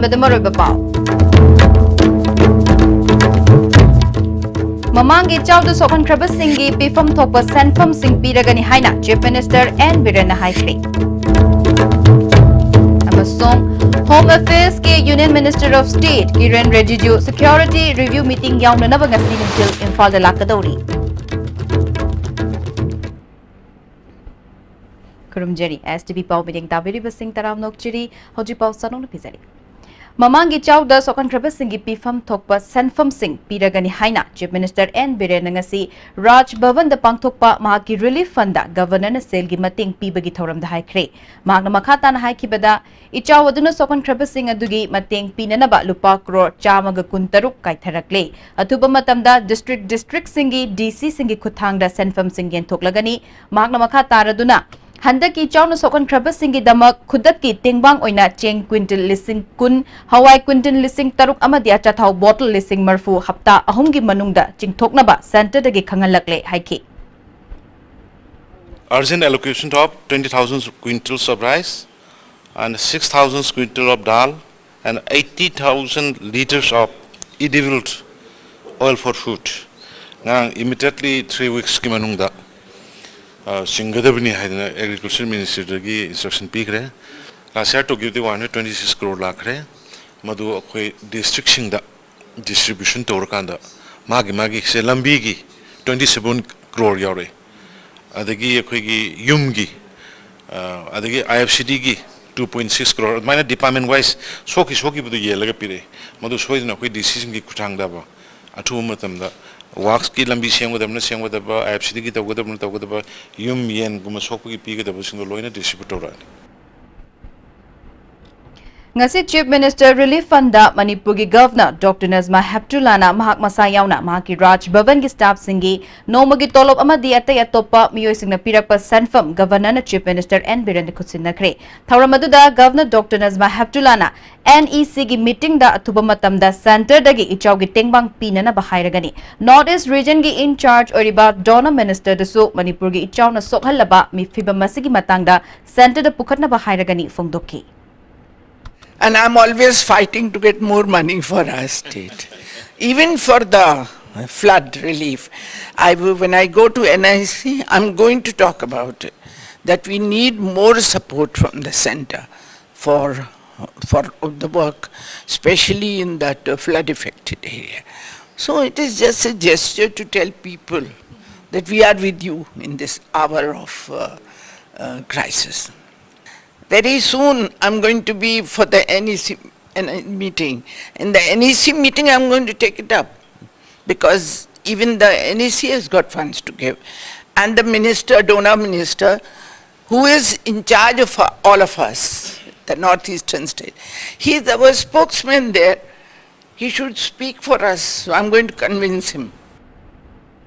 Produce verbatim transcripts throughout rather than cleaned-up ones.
ꯃꯗꯨ ꯃꯔꯨꯑꯣꯏꯕ ꯄꯥꯎ꯫ ꯃꯃꯥꯡꯒꯤ ꯏꯆꯥꯎꯗ ꯁꯣꯛꯍꯟꯈ꯭ꯔꯕꯁꯤꯡꯒꯤ ꯄꯤꯐꯝ ꯊꯣꯛꯄ ꯁꯦꯟꯐꯝꯁꯤꯡ ꯄꯤꯔꯒꯅꯤ ꯍꯥꯏꯅ Chief Minister N ꯕꯤꯔꯦꯟꯅ ꯍꯥꯏꯈ꯭ꯔꯦ꯫ ꯑꯃꯁꯨꯡ Home Affairsꯀꯤ Union Minister of State Kiren Rijiju security review meeting ꯌꯥꯎꯅꯅꯕ ꯉꯁꯤ ꯅꯨꯡꯊꯤꯜ ꯏꯝꯐꯥꯜꯗ ꯂꯥꯛꯀꯗꯧꯔꯤ꯫ ꯈꯨꯔꯨꯝꯖꯔꯤ꯫ S T V ꯄꯥꯎ ꯃꯤꯠꯌꯦꯡ ꯇꯥꯕꯤꯔꯤꯕꯁꯤꯡ ꯇꯔꯥꯝꯅ ꯑꯣꯛꯆꯔꯤ꯫ ꯍꯧꯖꯤꯛ ꯄꯥꯎ ꯁꯟꯗꯣꯛꯅ ꯄꯤꯖꯔꯤ꯫ ꯃꯃꯥꯡꯒꯤ ꯏꯆꯥꯎꯗ ꯁꯣꯛꯍꯟꯈ꯭ꯔꯕꯁꯤꯡꯒꯤ ꯄꯤꯐꯝ ꯊꯣꯛꯄ ꯁꯦꯟꯐꯝꯁꯤꯡ ꯄꯤꯔꯒꯅꯤ ꯍꯥꯏꯅ Chief Minister N ꯕꯤꯔꯦꯟꯅ ꯉꯁꯤ ꯔꯥꯖ ꯚꯕꯟꯗ ꯄꯥꯡꯊꯣꯛꯄ ꯃꯍꯥꯛꯀꯤ Relief Fundꯗ Governorꯅ ꯁꯦꯜꯒꯤ ꯃꯇꯦꯡ ꯄꯤꯕꯒꯤ ꯊꯧꯔꯝꯗ ꯍꯥꯏꯈ꯭ꯔꯦ꯫ ꯃꯍꯥꯛꯅ ꯃꯈꯥ ꯇꯥꯅ ꯍꯥꯏꯈꯤꯕꯗ, ꯏꯆꯥꯎ ꯑꯗꯨꯅ ꯁꯣꯛꯍꯟꯈ꯭ꯔꯕꯁꯤꯡ ꯑꯗꯨꯒꯤ ꯃꯇꯦꯡ ꯄꯤꯅꯅꯕ ꯂꯨꯄꯥ ꯀ꯭ꯔꯣꯔ ꯆꯥꯝꯃꯒ ꯀꯨꯟꯇꯔꯨꯛ ꯀꯥꯏꯊꯔꯛꯂꯦ꯫ ꯑꯊꯨꯕ ꯃꯇꯝꯗ district districtꯁꯤꯡꯒꯤ D Cꯁꯤꯡꯒꯤ ꯈꯨꯠꯊꯥꯡꯗ ꯁꯦꯟꯐꯝꯁꯤꯡ ꯌꯦꯟꯊꯣꯛꯂꯒꯅꯤ꯫ ꯃꯍꯥꯛꯅ ꯃꯈꯥ ꯇꯥꯔꯗꯨꯅ, ꯍꯟꯗꯛꯀꯤ ꯏꯆꯥꯎꯅ ꯁꯣꯛꯍꯟꯈ꯭ꯔꯕꯁꯤꯡꯒꯤꯗꯃꯛ ꯈꯨꯗꯛꯀꯤ ꯇꯦꯡꯕꯥꯡ ꯑꯣꯏꯅ ꯆꯦꯡ quintal ꯂꯤꯁꯤꯡ ꯀꯨꯟ, ꯍꯋꯥꯏ quintal ꯂꯤꯁꯤꯡ ꯇꯔꯨꯛ ꯑꯃꯗꯤ ꯑꯆꯥꯊꯥꯎ bottle ꯂꯤꯁꯤꯡ ꯃꯔꯤꯐꯨ ꯍꯞꯇꯥ ꯑꯍꯨꯝꯒꯤ ꯃꯅꯨꯡꯗ ꯆꯤꯡꯊꯣꯛꯅꯕ centreꯗꯒꯤ ꯈꯪꯍꯜꯂꯛꯂꯦ ꯍꯥꯏꯈꯤ꯫ Urgent allocation of twenty thousand quintals of rice and six thousand quintal of dal and eighty thousand liters of edible oil for food. ꯉꯔꯥꯡ immediately three weeksꯀꯤ ꯃꯅꯨꯡꯗ, ꯑ, ꯆꯤꯡꯒꯗꯕꯅꯤ ꯍꯥꯏꯗꯅ Agriculture Ministryꯗꯒꯤ instruction ꯄꯤꯈ꯭ꯔꯦ꯫ Last year ꯇꯧꯈꯤꯕꯗꯤ one hundred twenty six crore ꯂꯥꯛꯈ꯭ꯔꯦ꯫ ꯃꯗꯨ ꯑꯩꯈꯣꯏ districtꯁꯤꯡꯗ distribution ꯇꯧꯔꯀꯥꯟꯗ ꯃꯥꯒꯤ, ꯃꯥꯒꯤ ꯁꯦ ꯂꯝꯕꯤꯒꯤ twenty seven crore ꯌꯥꯎꯔꯛꯑꯦ꯫ ꯑꯗꯒꯤ ꯑꯩꯈꯣꯏꯒꯤ ꯌꯨꯝꯒꯤ, ꯑ, ꯑꯗꯒꯤ I F C Dꯒꯤ two point six crore, ꯑꯗꯨꯃꯥꯏꯅ department wise ꯁꯣꯛꯈꯤ ꯁꯣꯛꯈꯤꯕꯗꯨ ꯌꯦꯜꯂꯒ ꯄꯤꯔꯛꯑꯦ꯫ ꯃꯗꯨ ꯁꯣꯏꯗꯅ ꯑꯩꯈꯣꯏ D Cꯁꯤꯡꯒꯤ ꯈꯨꯠꯊꯥꯡꯗ ꯑꯊꯨꯕ ꯃꯇꯝꯗ worksꯀꯤ ꯂꯝꯕꯤ ꯁꯦꯝꯒꯗꯕꯅ ꯁꯦꯝꯒꯗꯕ, I F C Dꯒꯤ ꯇꯧꯒꯗꯕꯅ ꯇꯧꯒꯗꯕ, ꯌꯨꯝ ꯌꯦꯟꯒꯨꯝꯕ ꯁꯣꯛꯄꯒꯤ ꯄꯤꯒꯗꯕꯁꯤꯡꯗꯣ ꯂꯣꯏꯅ distribute ꯇꯧꯔꯛꯑꯅꯤ꯫ ꯉꯁꯤ Chief Minister Relief Fundꯗ ꯃꯅꯤꯄꯨꯔꯒꯤ Governor Doctor Najma Heptullahꯅ ꯃꯍꯥꯛ ꯃꯁꯥ ꯌꯥꯎꯅ ꯃꯍꯥꯛꯀꯤ ꯔꯥꯖ ꯚꯕꯟꯒꯤ staffꯁꯤꯡꯒꯤ ꯅꯣꯡꯃꯒꯤ ꯇꯣꯂꯣꯞ ꯑꯃꯗꯤ ꯑꯇꯩ ꯑꯇꯣꯞꯄ ꯃꯤꯑꯣꯏꯁꯤꯡꯅ ꯄꯤꯔꯛꯄ ꯁꯦꯟꯐꯝ Governorꯅ Chief Minister N ꯕꯤꯔꯦꯟꯗ ꯈꯨꯠꯁꯤꯟꯅꯈ꯭ꯔꯦ꯫ ꯊꯧꯔꯝ ꯑꯗꯨꯗ Governor Doctor Najma Heptullahꯅ NECꯒꯤ meetingꯗ ꯑꯊꯨꯕ ꯃꯇꯝꯗ centreꯗꯒꯤ ꯏꯆꯥꯎꯒꯤ ꯇꯦꯡꯕꯥꯡ ꯄꯤꯅꯅꯕ ꯍꯥꯏꯔꯒꯅꯤ꯫ North East regionꯒꯤ in charge ꯑꯣꯏꯔꯤꯕ DoNER ministerꯗꯁꯨ ꯃꯅꯤꯄꯨꯔꯒꯤ ꯏꯆꯥꯎꯅ ꯁꯣꯛꯍꯜꯂꯕ ꯃꯤ ꯐꯤꯕꯝ ꯑꯁꯤꯒꯤ ꯃꯇꯥꯡꯗ centreꯗ ꯄꯨꯈꯠꯅꯕ ꯍꯥꯏꯔꯒꯅꯤ ꯐꯣꯡꯗꯣꯛꯈꯤ꯫ And I'm always fighting to get more money for our state. Even for the flood relief, I will, when I go to N I C, I'm going to talk about it, that we need more support from the center for, for the work, especially in that uh, flood affected area. So it is just a gesture to tell people that we are with you in this hour of uh, uh, crisis. Very soon, I'm going to be for the N E C meeting. In the N E C meeting, I'm going to take it up, because even the N E C has got funds to give. And the minister, DoNER minister, who is in charge of all of us, the northeastern state, he is our spokesman there. He should speak for us. So I'm going to convince him.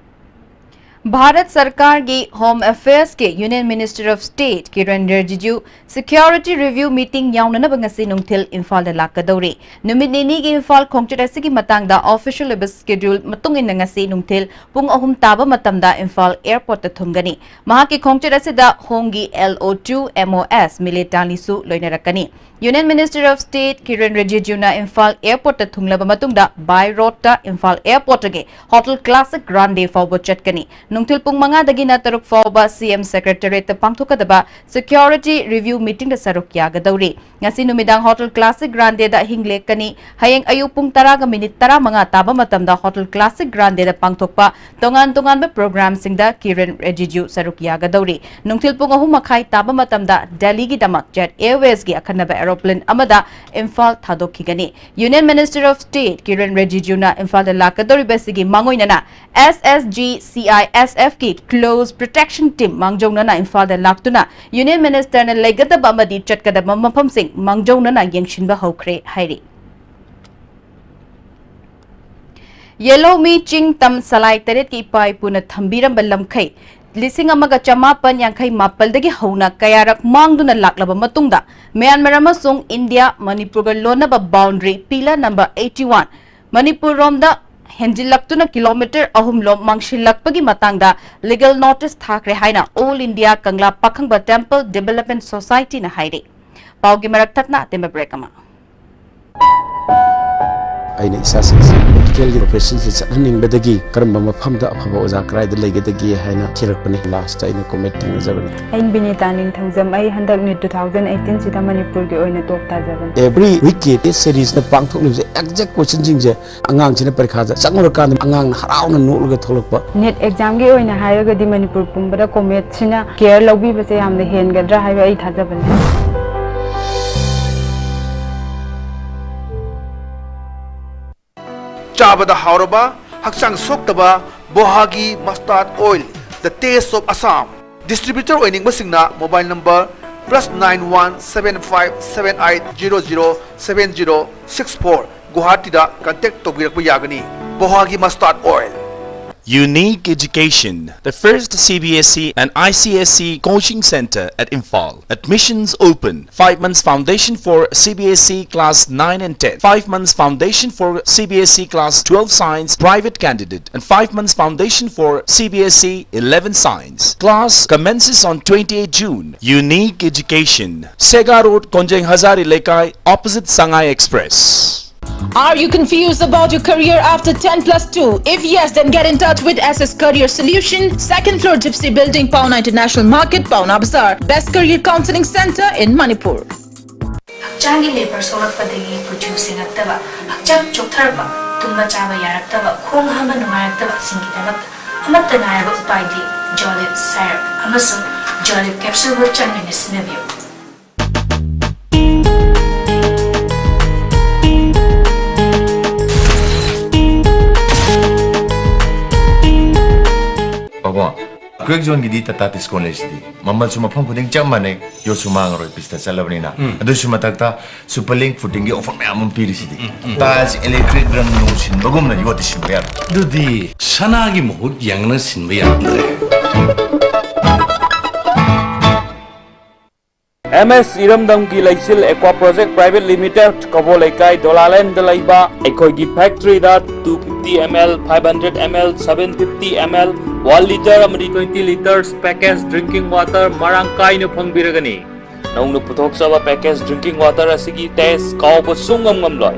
Bharat ꯁꯔꯀꯥꯔꯒꯤ home ꯑꯦꯐꯤꯌꯔꯁꯀꯤ union minister of state Kiren Rijiju security review meeting ꯌꯥꯎꯅꯅꯕ ꯉꯁꯤ ꯅꯨꯡꯊꯤꯜ ꯏꯝꯐꯥꯜꯗ ꯂꯥꯛꯀꯗꯧꯔꯤ꯫ ꯅꯨꯃꯤꯠ ꯅꯤꯅꯤꯒꯤ ꯏꯝꯐꯥꯜ ꯈꯣꯡꯆꯠ ꯑꯁꯤꯒꯤ ꯃꯇꯥꯡꯗ ꯑꯣꯐꯤꯁꯤꯌꯦꯜ ꯑꯣꯏꯕ ꯁ꯭ꯀꯦꯗ꯭ꯌꯨꯜ ꯃꯇꯨꯡ ꯏꯟꯅ ꯉꯁꯤ ꯅꯨꯡꯊꯤꯜ ꯄꯨꯡ ꯑꯍꯨꯝ ꯇꯥꯕ ꯃꯇꯝꯗ ꯏꯝꯐꯥꯜ ꯑꯦꯌꯔꯄꯣꯔꯠꯇ ꯊꯨꯡꯒꯅꯤ꯫ ꯃꯍꯥꯛꯀꯤ ꯈꯣꯡꯆꯠ ꯑꯁꯤꯗ ꯍꯣꯝꯒꯤ LO two MOS ꯃꯤꯂꯦꯇꯥꯂꯤꯁꯨ ꯂꯣꯏꯅꯔꯛꯀꯅꯤ꯫ Union minister of state Kiren ꯔꯤꯖꯤꯖꯨꯅ ꯏꯝꯐꯥꯜ ꯑꯦꯌꯔꯄꯣꯔꯠꯇ ꯊꯨꯡꯂꯕ ꯃꯇꯨꯡꯗ ꯕꯥꯏ ꯔꯣꯗꯇ ꯏꯝꯐꯥꯜ ꯑꯦꯌꯔꯄꯣꯔꯠꯇꯒꯤ ꯍꯣꯇꯦꯜ ꯀ꯭ꯂꯥꯁꯤꯛ ꯒ꯭ꯔꯥꯟꯗꯦ ꯐꯥꯎꯕ ꯆꯠꯀꯅꯤ꯫ ꯅꯨꯡꯊꯤꯜ ꯄꯨꯡ ꯃꯉꯥꯗꯒꯤꯅ ꯇꯔꯨꯛ ꯐꯥꯎꯕ CM ꯁꯦꯀ꯭ꯔꯦꯇꯔꯤꯌꯦꯠꯇ ꯄꯥꯡꯊꯣꯛꯀꯗꯕ ꯁꯦꯀ꯭ꯌꯨꯔꯤꯇꯤ ꯔꯤꯚ꯭ꯌꯨ ꯃꯤꯇꯤꯡꯗ ꯁꯔꯨꯛ ꯌꯥꯒꯗꯧꯔꯤ꯫ ꯉꯁꯤ ꯅꯨꯃꯤꯗꯥꯡ ꯍꯣꯇꯦꯜ ꯀ꯭ꯂꯥꯁꯤꯛ ꯒ꯭ꯔꯥꯟꯗꯦꯗ ꯑꯍꯤꯡ ꯂꯦꯛꯀꯅꯤ꯫ ꯍꯌꯦꯡ ꯑꯌꯨꯛ ꯄꯨꯡ ꯇꯔꯥꯒ ꯃꯤꯅꯤꯠ ꯇꯔꯥꯃꯉꯥ ꯇꯥꯕ ꯃꯇꯝꯗ ꯍꯣꯇꯦꯜ ꯀ꯭ꯂꯥꯁꯤꯛ ꯒ꯭ꯔꯥꯟꯗꯦꯗ ꯄꯥꯡꯊꯣꯛꯄ ꯇꯣꯉꯥꯟ ꯇꯣꯉꯥꯟꯕ ꯄ꯭ꯔꯣꯒ꯭ꯔꯥꯝꯁꯤꯡꯗ ꯀꯤꯔꯟ ꯔꯤꯖꯤꯖꯨ ꯁꯔꯨꯛ ꯌꯥꯒꯗꯧꯔꯤ꯫ ꯅꯨꯡꯊꯤꯜ ꯄꯨꯡ ꯑꯍꯨꯝ ꯃꯈꯥꯏ ꯇꯥꯕ ꯃꯇꯝꯗ ꯗꯦꯜꯂꯤꯒꯤꯗꯃꯛ ꯖꯦꯠ ꯑꯦꯌꯔꯋꯦꯖꯒꯤ ꯑꯈꯟꯅꯕ ꯑꯦꯔꯣꯄ꯭ꯂꯦꯟ ꯑꯃꯗ ꯏꯝꯐꯥꯜ ꯊꯥꯗꯣꯛꯈꯤꯒꯅꯤ꯫ Union minister of state Kiren ꯔꯤꯖꯤꯖꯨꯅ ꯏꯝꯐꯥꯜꯗ ꯂꯥꯛꯀꯗꯧꯔꯤꯕꯁꯤꯒꯤ ꯃꯥꯡꯑꯣꯏꯅꯅ SSG CISFꯀꯤ ꯀ꯭ꯂꯣꯖ ꯄ꯭ꯔꯣꯇꯦꯛꯁꯟ ꯇꯤꯝ ꯃꯥꯡꯖꯧꯅꯅ ꯏꯝꯐꯥꯜꯗ ꯂꯥꯛꯇꯨꯅ ꯌꯨꯅꯤꯌꯟ ꯃꯤꯅꯤꯁꯇꯔꯅ ꯂꯩꯒꯗꯕ ꯑꯃꯗꯤ ꯆꯠꯀꯗꯕ ꯃꯐꯝꯁꯤꯡ ꯃꯥꯡꯖꯧꯅꯅ ꯌꯦꯡꯁꯤꯟꯕ ꯍꯧꯈ꯭ꯔꯦ ꯍꯥꯏꯔꯤ꯫ ꯌꯦꯜꯍꯧꯃꯤ ꯆꯤꯡ ꯇꯝ ꯁꯂꯥꯏ ꯇꯔꯦꯠꯀꯤ ꯏꯄꯥ ꯏꯄꯨꯅ ꯊꯝꯕꯤꯔꯝꯕ ꯂꯝꯈꯩ ꯂꯤꯁꯤꯡ ꯑꯃꯒ ꯆꯃꯥꯄꯟ ꯌꯥꯡꯈꯩ ꯃꯥꯄꯜꯗꯒꯤ ꯍꯧꯅ ꯀꯌꯥꯔꯛ ꯃꯥꯡꯗꯨꯅ ꯂꯥꯛꯂꯕ ꯃꯇꯨꯡꯗ ꯃ꯭ꯌꯥꯟꯃꯥꯔ ꯑꯃꯁꯨꯡ ꯏꯟꯗꯤꯌꯥ ꯃꯅꯤꯄꯨꯔꯒ ꯂꯣꯟꯅꯕ boundary pillar number eighty one Manipur ꯔꯣꯝꯗ ꯍꯦꯟꯖꯤꯜꯂꯛꯇꯨꯅ ꯀꯤꯂꯣꯃꯤꯇꯔ ꯑꯍꯨꯝ ꯂꯣꯝ ꯃꯥꯡꯁꯤꯜꯂꯛꯄꯒꯤ ꯃꯇꯥꯡꯗ ꯂꯤꯒꯦꯜ ꯅꯣꯇꯤꯁ ꯊꯥꯈ꯭ꯔꯦ ꯍꯥꯏꯅ ꯑꯣꯜ ꯏꯟꯗꯤꯌꯥ ꯀꯪꯂꯥ ꯄꯥꯈꯪꯕ ꯇꯦꯝꯄꯜ ꯗꯤꯕꯦꯂꯞꯃꯦꯟ ꯁꯣꯁꯥꯏꯇꯤꯅ ꯍꯥꯏꯔꯤ꯫ ꯄꯥꯎꯒꯤ ꯃꯔꯛ ꯊꯠꯅ ꯑꯇꯦꯟꯕ ꯕ꯭ꯔꯦꯛ ꯑꯃ꯫ ꯑꯩꯅ ꯏꯆꯥꯁꯤꯡꯁꯤ ꯃꯦꯗꯤꯀꯦꯜꯒꯤ ꯄ꯭ꯔꯣꯐꯦꯁꯟꯁꯤ ꯆꯠꯍꯟꯅꯤꯡꯕꯗꯒꯤ ꯀꯔꯝꯕ ꯃꯐꯝꯗ ꯑꯐꯕ ꯑꯣꯖꯥ ꯀꯗꯥꯏꯗ ꯂꯩꯒꯗꯒꯦ ꯍꯥꯏꯅ ꯊꯤꯔꯛꯄꯅꯤ꯫ ꯂꯥꯁꯇ ꯑꯩꯅ ꯀꯣꯃꯦꯠ ꯊꯦꯡꯅꯖꯕꯅꯤ꯫ ꯑꯩ ꯕꯤꯅꯤꯇꯥ ꯅꯤꯡꯊꯧꯖꯝ꯫ ꯑꯩ ꯍꯟꯗꯛ ꯅꯤꯠ two thousand eighteen ꯁꯤꯗ ꯃꯅꯤꯄꯨꯔꯒꯤ ꯑꯣꯏꯅ ꯇꯣꯞ ꯇꯥꯖꯕꯅꯤ꯫ ꯑꯦꯚ꯭ꯔꯤ ꯋꯤꯛꯀꯤ ꯇꯦꯁ ꯁꯦꯔꯤꯁꯅ ꯄꯥꯡꯊꯣꯛꯂꯤꯕꯁꯦ ꯑꯦꯛꯖꯦꯛ ꯀꯣꯏꯁꯟꯁꯤꯡꯁꯦ ꯑꯉꯥꯡꯁꯤꯅ ꯄꯔꯤꯈꯥꯗ ꯆꯪꯉꯨꯔꯀꯥꯟꯗ ꯑꯉꯥꯡꯅ ꯍꯔꯥꯎꯅ ꯅꯣꯛꯂꯒ ꯊꯣꯛꯂꯛꯄ꯫ ꯅꯤꯠ ꯑꯦꯛꯖꯥꯝꯒꯤ ꯑꯣꯏꯅ ꯍꯥꯏꯔꯒꯗꯤ ꯃꯅꯤꯄꯨꯔ ꯄꯨꯝꯕꯗ ꯀꯣꯃꯦꯠꯁꯤꯅ ꯀꯦꯌꯔ ꯂꯧꯕꯤꯕꯁꯦ ꯌꯥꯝꯅ ꯍꯦꯟꯒꯗ꯭ꯔꯥ ꯍꯥꯏꯕ ꯑꯩ ꯊꯥꯖꯕ ꯂꯩ꯫ ꯆꯥꯕꯗ ꯍꯥꯎꯔꯕ, ꯍꯛꯆꯥꯡ ꯁꯣꯛꯇꯕ ꯕꯣꯍꯥꯒꯤ mustard oil, the taste of Assam꯫ Distributor ꯑꯣꯏꯅꯤꯡꯕꯁꯤꯡꯅ mobile number plus nine one seven five seven eight zero zero seven zero six four, ꯒꯨꯋꯥꯍꯥꯇꯤꯗ contact ꯇꯧꯕꯤꯔꯛꯄ ꯌꯥꯒꯅꯤ꯫ ꯕꯣꯍꯥꯒꯤ mustard oil꯫ Unique Education, the first C B S E and I C S E coaching center at Imphal. Admissions open. Five months foundation for C B S E class nine and ten. Five months foundation for C B S E class twelve science private candidate. And five months foundation for C B S E eleven science. Class commences on twenty-eighth June. Unique Education, Sega Road, Konjeng Hazari Lekai, opposite Sangai Express. Are you confused about your career after ten plus two? If yes, then get in touch with S S Career Solution, second floor Gypsy Building, Paona International Market, Paona Bazaar. Best career counseling center in Manipur. ꯍꯛꯆꯥꯡꯒꯤ labour ꯁꯣꯛꯂꯛꯄꯗꯒꯤ ꯀꯨꯆꯨ ꯁꯦꯡꯉꯛꯇꯕ, ꯍꯛꯆꯥꯡ ꯆꯣꯛꯊꯔꯛꯄ, ꯇꯨꯝꯕ ꯆꯥꯕ ꯌꯥꯔꯛꯇꯕ, ꯈꯣꯡ ꯍꯥꯝꯕ ꯅꯨꯡꯉꯥꯏꯔꯛꯇꯕꯁꯤꯡꯒꯤꯗꯃꯛꯇ ꯑꯃꯠꯇ ꯉꯥꯏꯔꯕ ꯎꯄꯥꯏꯗꯤ ꯖꯣꯂꯤꯞ ꯁꯥꯏꯔꯞ ꯑꯃꯁꯨꯡ ꯖꯣꯂꯤꯞ ꯀꯦꯞꯁꯨꯜꯕꯨ ꯆꯥꯡ ꯅꯥꯏꯅ ꯁꯤꯖꯤꯟꯅꯕꯤꯌꯨ꯫ ꯄꯥꯕꯣ, ꯀ꯭ꯋꯦꯛ ꯖꯣꯟꯒꯤꯗꯤ ꯇꯥꯇꯥ ꯗꯤꯁꯀꯥꯎꯟ ꯂꯩꯁꯤꯗꯤ꯫ ꯃꯃꯜꯁꯨ ꯃꯐꯝ ꯈꯨꯗꯤꯡ ꯆꯞ ꯃꯥꯟꯅꯩ, ꯌꯣꯠꯁꯨ ꯃꯥꯡꯉꯔꯣꯏ ꯄꯤꯁꯇ ꯆꯠꯂꯕꯅꯤꯅ꯫ ꯎꯝ꯫ ꯑꯗꯨꯁꯨ ꯃꯊꯛꯇ ꯁꯨꯄꯔ ꯂꯤꯡ ꯐꯨꯇꯤꯡꯒꯤ ꯑꯣꯐꯔ ꯃꯌꯥꯝ ꯑꯃ ꯄꯤꯔꯤꯁꯤꯗꯤ꯫ ꯎꯝ, ꯎꯝ꯫ ꯇꯥꯏꯜꯁ, ꯏꯂꯦꯛꯇ꯭ꯔꯤꯛ, ꯔꯪ ꯅꯨꯡ ꯁꯤꯟꯕꯒꯨꯝꯅ ꯌꯣꯠꯇꯤ ꯁꯤꯟꯕ ꯌꯥꯔꯣꯏ꯫ ꯑꯗꯨꯗꯤ ꯁꯅꯥꯒꯤ ꯃꯍꯨꯠ ꯌꯦꯡꯅ ꯁꯤꯟꯕ ꯌꯥꯔꯝꯗ꯭ꯔꯦ꯫ ꯑꯦꯝ ꯑꯦꯁ ꯏꯔꯝꯗꯝꯒꯤ ꯂꯩꯆꯤꯜ ꯑꯦꯀ꯭ꯋꯥ ꯄ꯭ꯔꯣꯖꯦꯛ ꯄ꯭ꯔꯥꯏꯚꯦꯠ ꯂꯤꯃꯤꯇꯦꯗ, ꯀꯕꯣꯂꯩꯀꯥꯏ, ꯗꯣꯂꯥꯂꯦꯟꯗ ꯂꯩꯕ ꯑꯩꯈꯣꯏꯒꯤ ꯐꯦꯛꯇꯔꯤꯗ two fifty ml, five hundred ml, seven fifty ml, one litre ꯑꯃꯗꯤ twenty litres package drinking water ꯃꯔꯥꯡ ꯀꯥꯏꯅ ꯐꯪꯕꯤꯔꯒꯅꯤ꯫ ꯅꯧꯅ ꯄꯨꯊꯣꯛꯆꯕ package drinking water ꯑꯁꯤꯒꯤ taste ꯀꯥꯎꯕ ꯁꯨꯡꯉꯝ ꯉꯝꯂꯣꯏ꯫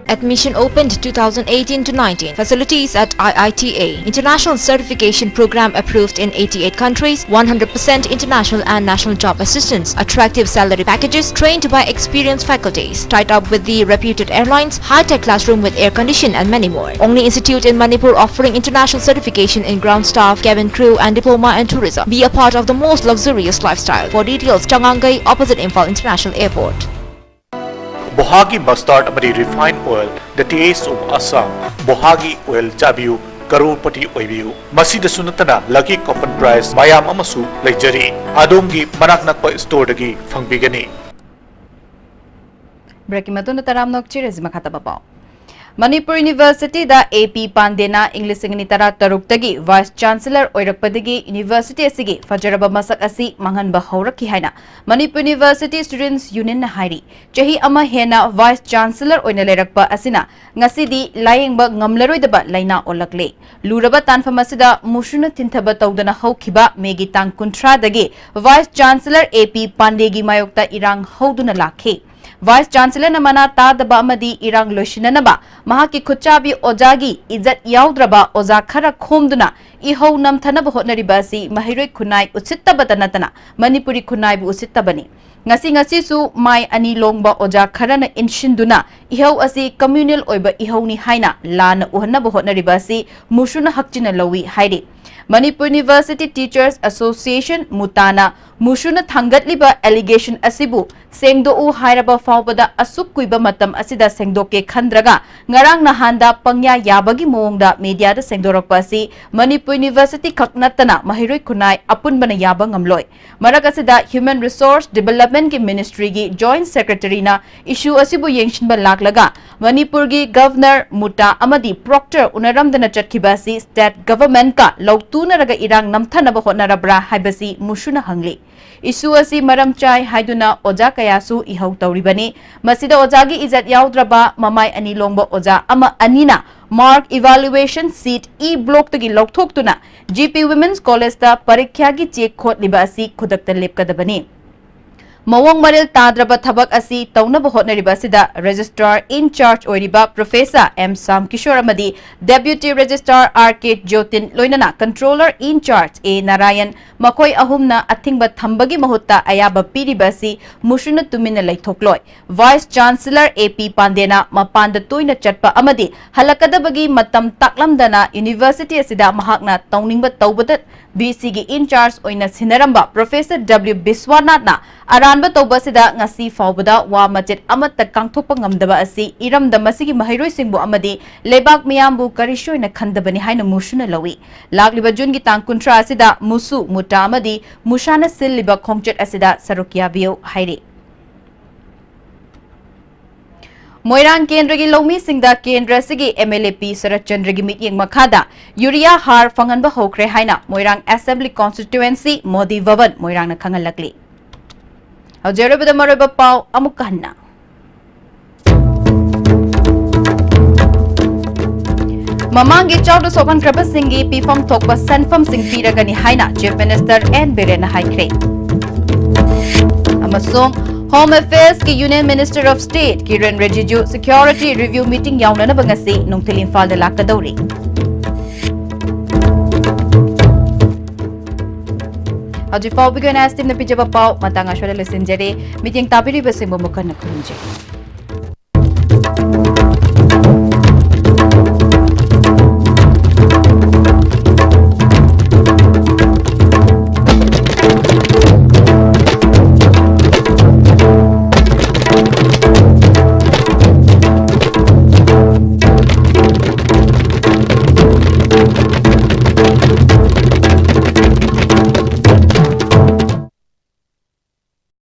Admission opened two thousand eighteen to nineteen. Facilities at I I T A. International certification program approved in eighty-eight countries, one hundred percent international and national job assistance, attractive salary packages, trained by experienced faculties, tied up with the reputed airlines, high-tech classroom with air condition and many more. Only institute in Manipur offering international certification in ground staff, cabin crew and diploma and tourism. Be a part of the most luxurious lifestyle. For details, Changangai, opposite Imphal International Airport. ꯕꯣꯍꯥꯒꯤ ꯃꯁꯇꯥꯔꯗ ꯑꯃꯗꯤ refine oil, the taste of Assam. ꯕꯣꯍꯥꯒꯤ oil ꯆꯥꯕꯤꯌꯨ, ꯀꯔꯣꯔꯄꯇꯤ ꯑꯣꯏꯕꯤꯌꯨ꯫ ꯃꯁꯤꯗꯁꯨ ꯅꯠꯇꯅ ꯂꯛꯀꯤ coupon prize ꯃꯌꯥꯝ ꯑꯃꯁꯨ ꯂꯩꯖꯔꯤ꯫ ꯑꯗꯣꯝꯒꯤ ꯃꯅꯥꯛ ꯅꯛꯄ ꯁ꯭ꯇꯣꯔꯗꯒꯤ ꯐꯪꯕꯤꯒꯅꯤ꯫ ꯕ꯭ꯔꯦꯛꯀꯤ ꯃꯇꯨꯡꯗ ꯇꯔꯥꯝꯅ ꯑꯣꯛꯆꯔꯁꯤ꯫ ꯃꯈꯥ ꯇꯥꯕ ꯄꯥꯎ꯫ ꯃꯅꯤꯄꯨꯔ ꯌꯨꯅꯤꯚꯔꯁꯤꯇꯤꯗ ꯑꯦ ꯄꯤ ꯄꯥꯟꯗꯦꯅ ꯏꯪ ꯂꯤꯁꯤꯡ ꯑꯅꯤ ꯇꯔꯥ ꯇꯔꯨꯛꯇꯒꯤ ꯚꯥꯏꯁ ꯆꯥꯟꯁꯦꯂꯔ ꯑꯣꯏꯔꯛꯄꯗꯒꯤ ꯌꯨꯅꯤꯚꯔꯁꯤꯇꯤ ꯑꯁꯤꯒꯤ ꯐꯖꯔꯕ ꯃꯁꯛ ꯑꯁꯤ ꯃꯥꯡꯍꯟꯕ ꯍꯧꯔꯛꯈꯤ ꯍꯥꯏꯅ ꯃꯅꯤꯄꯨꯔ ꯌꯨꯅꯤꯚꯔꯁꯤꯇꯤ ꯁ꯭ꯇꯨꯗꯦꯟꯠꯁ ꯌꯨꯅꯤꯌꯟꯅ ꯍꯥꯏꯔꯤ꯫ ꯆꯍꯤ ꯑꯃ ꯍꯦꯟꯅ ꯚꯥꯏꯁ ꯆꯥꯟꯁꯦꯂꯔ ꯑꯣꯏꯅ ꯂꯩꯔꯛꯄ ꯑꯁꯤꯅ ꯉꯁꯤꯗꯤ ꯂꯥꯌꯦꯡꯕ ꯉꯝꯂꯔꯣꯏꯗꯕ ꯂꯥꯏꯅꯥ ꯑꯣꯜꯂꯛꯂꯦ꯫ ꯂꯨꯔꯕ ꯇꯥꯟꯐꯝ ꯑꯁꯤꯗ ꯃꯨꯁꯨꯅ ꯊꯤꯟꯊꯕ ꯇꯧꯗꯅ ꯍꯧꯈꯤꯕ ꯃꯦꯒꯤ ꯇꯥꯡ ꯀꯨꯟꯊ꯭ꯔꯥꯗꯒꯤ ꯚꯥꯏꯁ ꯆꯥꯟꯁꯦꯂꯔ ꯑꯦ ꯄꯤ ꯄꯥꯟꯗꯦꯒꯤ ꯃꯥꯌꯣꯛꯇ ꯏꯔꯥꯡ ꯍꯧꯗꯨꯅ ꯂꯥꯛꯈꯤ꯫ ꯚꯥꯏꯁ ꯆꯥꯟꯁꯦꯂꯔꯅ ꯃꯅꯥ ꯇꯥꯗꯕ ꯑꯃꯗꯤ ꯏꯔꯥꯡ ꯂꯣꯏꯁꯤꯟꯅꯅꯕ ꯃꯍꯥꯛꯀꯤ ꯈꯨꯠꯆꯥꯕꯤ ꯑꯣꯖꯥꯒꯤ ꯏꯖꯠ ꯌꯥꯎꯗ꯭ꯔꯕ ꯑꯣꯖꯥ ꯈꯔ ꯈꯣꯝꯗꯨꯅ ꯏꯍꯧ ꯅꯝꯊꯅꯕ ꯍꯣꯠꯅꯔꯤꯕ ꯑꯁꯤ ꯃꯍꯩꯔꯣꯏ ꯈꯨꯟꯅꯥꯏ ꯎꯁꯤꯠꯇꯕꯇ ꯅꯠꯇꯅ ꯃꯅꯤꯄꯨꯔꯤ ꯈꯨꯟꯅꯥꯏꯕꯨ ꯎꯁꯤꯠꯇꯕꯅꯤ꯫ ꯉꯁꯤ ꯉꯁꯤꯁꯨ ꯃꯥꯏ ꯑꯅꯤ ꯂꯣꯡꯕ ꯑꯣꯖꯥ ꯈꯔꯅ ꯏꯟꯁꯤꯟꯗꯨꯅ ꯏꯍꯧ ꯑꯁꯤ ꯀꯝꯃ꯭ꯌꯨꯅꯦꯜ ꯑꯣꯏꯕ ꯏꯍꯧꯅꯤ ꯍꯥꯏꯅ ꯂꯥꯟꯅ ꯎꯍꯟꯅꯕ ꯍꯣꯠꯅꯔꯤꯕ ꯑꯁꯤ ꯃꯨꯁꯨꯅ ꯍꯛꯆꯤꯟꯅ ꯂꯧꯏ ꯍꯥꯏꯔꯤ꯫ ꯃꯅꯤꯄꯨꯔ ꯌꯨꯅꯤꯚꯔꯁꯤꯇꯤ ꯇꯤꯆꯔꯁ ꯑꯦꯁꯣꯁꯤꯌꯦꯁꯟ, ꯃꯨꯇꯥꯅ ꯃꯨꯁꯨꯅ ꯊꯥꯡꯒꯠꯂꯤꯕ ꯑꯦꯂꯤꯒꯦꯁꯟ ꯑꯁꯤꯕꯨ ꯁꯦꯡꯗꯣꯛꯎ ꯍꯥꯏꯔꯕ ꯐꯥꯎꯕꯗ ꯑꯁꯨꯛ ꯀꯨꯏꯕ ꯃꯇꯝ ꯑꯁꯤꯗ ꯁꯦꯡꯗꯣꯛꯀꯦ ꯈꯟꯗ꯭ꯔꯒ ꯉꯔꯥꯡ ꯅꯍꯥꯟꯗ ꯄꯪꯌꯥ ꯌꯥꯕꯒꯤ ꯃꯑꯣꯡꯗ ꯃꯦꯗꯤꯌꯥꯗ ꯁꯦꯡꯗꯣꯔꯛꯄ ꯑꯁꯤ ꯃꯅꯤꯄꯨꯔ ꯌꯨꯅꯤꯚꯔꯁꯤꯇꯤ ꯈꯛ ꯅꯠꯇꯅ ꯃꯍꯩꯔꯣꯏ ꯈꯨꯟꯅꯥꯏ ꯑꯄꯨꯟꯕꯅ ꯌꯥꯕ ꯉꯝꯂꯣꯏ꯫ ꯃꯔꯛ ꯑꯁꯤꯗ ꯍ꯭ꯌꯨꯃꯦꯟ ꯔꯤꯁꯣꯔꯁ ꯗꯤꯕꯦꯂꯞꯃꯦꯟꯠꯀꯤ ꯃꯤꯅꯤꯁꯇ꯭ꯔꯤꯒꯤ ꯖꯣꯏꯟꯠ ꯁꯦꯀ꯭ꯔꯦꯇꯔꯤꯅ ꯏꯁꯨ ꯑꯁꯤꯕꯨ ꯌꯦꯡꯁꯤꯟꯕ ꯂꯥꯛꯂꯒ ꯃꯅꯤꯄꯨꯔꯒꯤ ꯒꯚꯔꯅꯔ ꯃꯨꯇꯥ ꯑꯃꯗꯤ ꯄ꯭ꯔꯣꯛꯇꯔ ꯎꯅꯔꯝꯗꯅ ꯆꯠꯈꯤꯕ ꯑꯁꯤ ꯁ꯭ꯇꯦꯠ ꯒꯚꯔꯟꯃꯦꯟꯠꯀ ꯂꯧꯇꯨꯅꯔꯒ ꯏꯔꯥꯡ ꯅꯝꯊꯅꯕ ꯍꯣꯠꯅꯔꯕ꯭ꯔꯥ ꯍꯥꯏꯕꯁꯤ ꯃꯨꯁꯨꯅ ꯍꯪꯂꯤ꯫ ꯏꯁꯨ ꯑꯁꯤ ꯃꯔꯝ ꯆꯥꯏ ꯍꯥꯏꯗꯨꯅ ꯑꯣꯖꯥ ꯀꯌꯥꯁꯨ ꯏꯍꯧ ꯇꯧꯔꯤꯕꯅꯤ꯫ ꯃꯁꯤꯗ ꯑꯣꯖꯥꯒꯤ ꯏꯖꯠ ꯌꯥꯎꯗ꯭ꯔꯕ ꯃꯃꯥꯏ ꯑꯅꯤ ꯂꯣꯡꯕ ꯑꯣꯖꯥ ꯑꯃ ꯑꯅꯤꯅ ꯃꯥꯔꯛ ꯏꯚꯥꯂꯨꯑꯦꯁꯟ ꯁꯤꯠ ꯏ ꯕ꯭ꯂꯣꯛꯇꯒꯤ ꯂꯧꯊꯣꯛꯇꯨꯅ ꯖꯤ ꯄꯤ ꯋꯨꯃꯦꯟꯁ ꯀꯣꯂꯦꯖꯇ ꯄꯔꯤꯈ꯭ꯌꯥꯒꯤ ꯆꯦ ꯈꯣꯠꯂꯤꯕ ꯑꯁꯤ ꯈꯨꯗꯛꯇ ꯂꯦꯞꯀꯗꯕꯅꯤ꯫ ꯃꯑꯣꯡ ꯃꯔꯤꯜ ꯇꯥꯗ꯭ꯔꯕ ꯊꯕꯛ ꯑꯁꯤ ꯇꯧꯅꯕ ꯍꯣꯠꯅꯔꯤꯕ ꯑꯁꯤꯗ Registrar in charge ꯑꯣꯏꯔꯤꯕ Professor M ꯁ꯭ꯌꯥꯝ ꯀꯤꯁꯣꯔ ꯑꯃꯗꯤ Deputy Registrar R K ꯖꯣꯇꯤꯟ ꯂꯣꯏꯅꯅ Controller in charge A Narayan, ꯃꯈꯣꯏ ꯑꯍꯨꯝꯅ ꯑꯊꯤꯡꯕ ꯊꯝꯕꯒꯤ ꯃꯍꯨꯠꯇ ꯑꯌꯥꯕ ꯄꯤꯔꯤꯕ ꯑꯁꯤ ꯃꯨꯁꯨꯅ ꯇꯨꯃꯤꯟꯅ ꯂꯩꯊꯣꯛꯂꯣꯏ꯫ Vice Chancellor A P ꯄꯥꯟꯗꯦꯅ ꯃꯄꯥꯟꯗ ꯇꯣꯏꯅ ꯆꯠꯄ ꯑꯃꯗꯤ ꯍꯜꯂꯛꯀꯗꯕꯒꯤ ꯃꯇꯝ ꯇꯥꯛꯂꯝꯗꯅ University ꯑꯁꯤꯗ ꯃꯍꯥꯛꯅ ꯇꯧꯅꯤꯡꯕ ꯇꯧꯕꯗ VC ꯒꯤ in charge ꯑꯣꯏꯅ ꯁꯤꯟꯅꯔꯝꯕ Professor W ꯕꯤꯁ꯭ꯋꯥꯅꯥꯊꯅ ꯑꯔꯥꯟꯕ ꯇꯧꯕ ꯑꯁꯤꯗ ꯉꯁꯤ ꯐꯥꯎꯕꯗ ꯋꯥ ꯃꯆꯦꯠ ꯑꯃꯠꯇ ꯀꯥꯡꯊꯣꯛꯄ ꯉꯝꯗꯕ ꯑꯁꯤ ꯏꯔꯝꯗꯝ ꯑꯁꯤꯒꯤ ꯃꯍꯩꯔꯣꯏꯁꯤꯡꯕꯨ ꯑꯃꯗꯤ ꯂꯩꯕꯥꯛ ꯃꯤꯌꯥꯝꯕꯨ ꯀꯔꯤꯁꯨ ꯑꯣꯏꯅ ꯈꯟꯗꯕꯅꯤ ꯍꯥꯏꯅ ꯃꯨꯁꯨꯅ ꯂꯧꯏ꯫ ꯂꯥꯛꯂꯤꯕ ꯖꯨꯟꯒꯤ ꯇꯥꯡ ꯀꯨꯟꯊ꯭ꯔꯥ ꯑꯁꯤꯗ ꯃꯨꯁꯨ, ꯃꯨꯇꯥ ꯑꯃꯗꯤ ꯃꯨꯁꯥꯅ ꯁꯤꯜꯂꯤꯕ ꯈꯣꯡꯆꯠ ꯑꯁꯤꯗ ꯁꯔꯨꯛ ꯌꯥꯕꯤꯌꯨ ꯍꯥꯏꯔꯤ꯫ ꯃꯣꯏꯔꯥꯡ ꯀꯦꯟꯗ꯭ꯔꯒꯤ ꯂꯧꯃꯤꯁꯤꯡꯗ ꯀꯦꯟꯗ꯭ꯔ ꯑꯁꯤꯒꯤ MLA P ꯁꯔꯠꯆꯟꯗ꯭ꯔꯒꯤ ꯃꯤꯠꯌꯦꯡ ꯃꯈꯥꯗ ꯌꯨꯔꯤꯌꯥ ꯍꯥꯔ ꯐꯪꯍꯟꯕ ꯍꯧꯈ꯭ꯔꯦ ꯍꯥꯏꯅ ꯃꯣꯏꯔꯥꯡ Assembly Constituency ꯃꯣꯗꯤ ꯚꯕꯟ ꯃꯣꯏꯔꯥꯡꯅ ꯈꯪꯍꯜꯂꯛꯂꯤ꯫ ꯍꯧꯖꯤꯛ ꯑꯔꯣꯏꯕꯗ ꯃꯔꯨꯑꯣꯏꯕ ꯄꯥꯎ ꯑꯃꯨꯛꯀ ꯍꯟꯅ꯫ ꯃꯃꯥꯡꯒꯤ ꯆꯥꯎꯗ ꯁꯣꯛꯍꯟꯈ꯭ꯔꯕꯁꯤꯡꯒꯤ ꯄꯤꯐꯝ ꯊꯣꯛꯄ ꯁꯦꯟꯐꯝꯁꯤꯡ ꯄꯤꯔꯒꯅꯤ ꯍꯥꯏꯅ Chief Minister N ꯕꯤꯔꯦꯟꯅ ꯍꯥꯏꯈ꯭ꯔꯦ꯫ ꯑꯃꯁꯨꯡ Home Affairs ꯀꯤ Union Minister of State ꯀꯤꯔꯦꯟ ꯔꯤꯖꯤꯖꯨ security review meeting ꯌꯥꯎꯅꯅꯕ ꯉꯁꯤ ꯅꯨꯡꯊꯤꯜ ꯏꯝꯐꯥꯜꯗ ꯂꯥꯛꯀꯗꯧꯔꯤ꯫ ꯍꯧꯖꯤꯛ ꯐꯥꯎꯕꯒꯤ ꯑꯣꯏꯅ ꯑꯦꯁ ꯇꯤꯚꯤꯅ ꯄꯤꯖꯕ ꯄꯥꯎ ꯃꯇꯥꯡ ꯑꯁ꯭ꯋꯥꯏꯗ ꯂꯣꯏꯁꯤꯟꯖꯔꯦ꯫ ꯃꯤꯠꯌꯦꯡ ꯇꯥꯕꯤꯔꯤꯕꯁꯤꯡꯕꯨ ꯃꯈꯟꯅ ꯈꯨꯔꯨꯝꯖꯔꯤ꯫